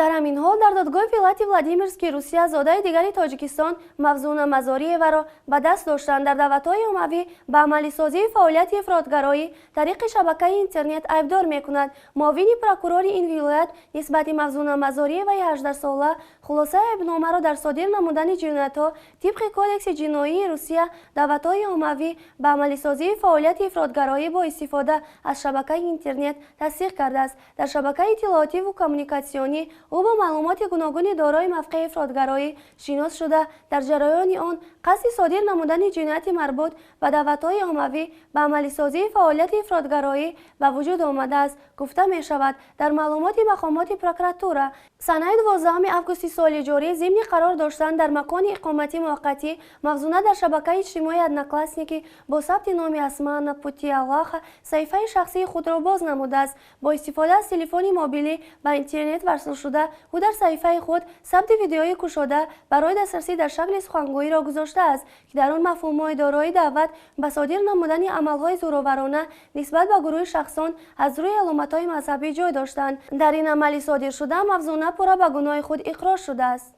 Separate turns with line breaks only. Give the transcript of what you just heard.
Дар ҳамин ҳол, дар додгоҳи вилояти Владимирский Русия зодаи дигари Тоҷикистон Мавзуна Мазориеваро ба даст доштанд. Дар даъватҳои оммавӣ ба амалисозии фаъолияти ифротгароӣ тариқи шабакаи интернет айбдор мекунад. Муовини прокурори ин вилоят нисбати Мавзуна Мазориеваи 18-сола хулосаи айбномаро дар содир намудани ҷиноятҳо тибқи Кодекси ҷиноии Русия «Даъватҳои оммавӣ ба амалисозии фаъолияти ифротгароӣ бо истифода аз шабакаи интернет» тасдиқ кардааст. Дар шабакаи иттилоотиву коммуникатсионӣ ӯ бо маълумоти гуногуни дорои мавқеи ифротгароӣ шинос шуда, дар ҷараёни он қасди содир намудани ҷинояти марбут ба даъватҳои оммавӣ ба амалисозии фаъолияти ифротгароӣ ба вуҷуд омадааст, гуфта мешавад дар маълумоти мақомоти прокуратура. Санаи 12 августи соли ҷорӣ, зимни қарор доштан дар макони иқомати муваққатӣ, Мавзуна дар шабакаи иҷтимоии Одноклассники бо сабти номи «Асма на пути Аллаха» саҳифаи шахсии худро боз намудааст. Бо истифода аз телефони мобилӣ ба интернет васл шуда, ӯ дар саҳифаи худ сабти видеои кушода барои дастрасӣ дар шакли сухангӯиро гузоштааст, ки дар он мафҳумҳои дорои даъват ба содир намудани амалҳои зӯроварона нисбат ба гурӯҳи шахсон аз рӯи аломатҳои мазҳабӣ ҷой доштанд. Дар ин амали содиршуда Мавзуна пурра ба гуноҳи худ иқрор шудааст.